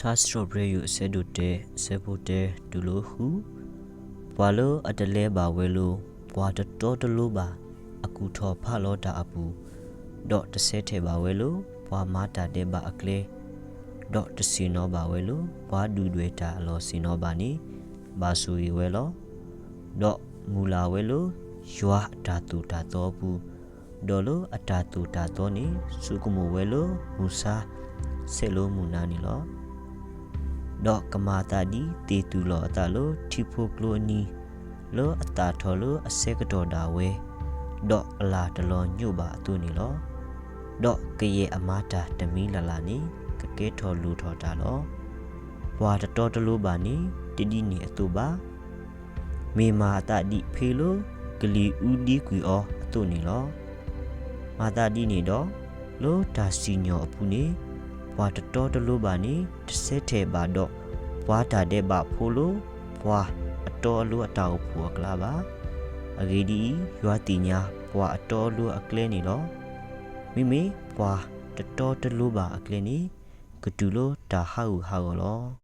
ထါစံးထီၣ်ပတြၢၤယိၤ အဆၢဒိၣ်တၢ အဆၢဖိတၢတုၤလၢဃု, ပှၤလၢအတလဲၤဘၣ်ဝဲလၢ ပှၤတတီတလိၤဘၣ် အကူၣ်ထီၣ်ဖးလီၤတၢ်အပူၤ, ဒီးတဆဲထဲးဘၣ်ဝဲလၢ ပှၤမၤတၢ်ဒဲးဘးအကျဲ, ဒီးတဆ့ၣ်နီၤဘၣ်ဝဲလၢ ပှၤဒုၣ်ဒွဲၣ်တၢ်အလီၢ်ဆ့ၣ်နီၤဘၣ်န့ၣ်, ဘၣ်ဆိၣ်ဂ့ၤဝဲလီၤ. ဒီးမုၢ်လၢ်ဝဲလၢ ယွၤအတၢ်သိၣ်တၢ်သီအပူၤ, ဒီးလၢအတၢ်သိၣ်တၢ်သီန့ၣ် ဆိကမိၣ်ဝဲလၢမုၢ်ဆါ ဆဲးလၢမုၢ်နၤန့ၣ်လီၤ. ဒီးကမၤအသးဒ်သ့ၣ်သူၣ်လီၤအသးလၢထံဖိကျိအနံၤ, လၢအသၣ်ထီၣ်လၢအဆၢကတီၢ်ဒၣ်ဝဲ, ဒီးအလၢ်တလီၤညိးဘၣ်အသိးန့ၣ်လီၤ. ဒီးကယဲၢ်အမၤတၢ်တမံၤလၢ်လၢ်န့ၣ် ကကဲထီၣ်လိၣ်ထီၣ်တၢ်လီၤ. ပှၤတတီတလိၤဘၣ်န့ၣ် တဒ်န့ၣ်အသိးဘၣ်. မ့ၢ်မၤအသးဒ်ဖဲလၢကလံၤအူဒံကွံာ်အီၤအသိးန့ၣ်လီၤ. မၤသးဒ်န့ၣ်ဒီး, လၢတၢ်စံၣ်ညီၣ်အပူၤန့ၣ်, ပှၤတတီတလိၤဘၣ်န့ၣ် တဆဲထဲးဘၣ်ဒီး ပှၤတၢ်ဒဲးဘးဖိလၢ ပှၤအတီအလိၤအတၢ်အိၣ်ဖှိၣ်အကျါဘၣ်. အဂ့ၢ်ဒ်အံၤ, ယွၤသ့ၣ်ညါပှၤအတီအလိၤအကျဲန့ၣ်လီၤ. မ့မ့ၢ်ပှၤတတီတလိၤဘၣ်အကျဲန့ၣ် ကတုၤလၢတၢ်ဟးဂူာ်ဟးဂီၤလီၤ.